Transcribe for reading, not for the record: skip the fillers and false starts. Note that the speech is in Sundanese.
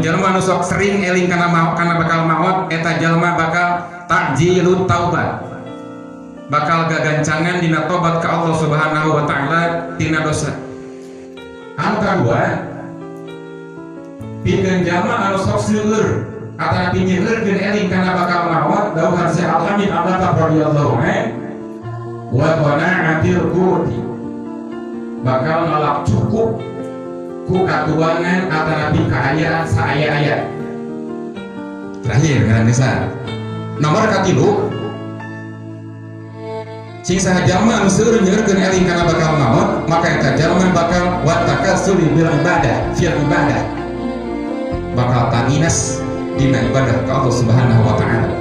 Lamun jalma anu sok sering eling kana maot, kana bakal maot, eta jalma bakal ta'jilut taubat, bakal gagancangan dina tobat ka Allah Subhanahu wa Ta'ala tina dosa. Anu kadua, pikeun jalma anu sok seueur atanapi nyeueurkeun eling kana bakal maot, dawuhan Syekh Al-Hamid Al-Lattaf radhiyallahu anhu, wa qana'atil quti, bakal nolak cukup ku katuangan atanapi kaayaan saaya-aya. Terakhir, ngaran desa nomor katilu, sing saha jalma anu seueur nyeueurkeun eling kana bakal maot, maka eta jalma bakal wa takassuli bil ibadah, fil ibadah, bakal tanginas dina ibadah ka Allah Subhanahu wa Ta'ala.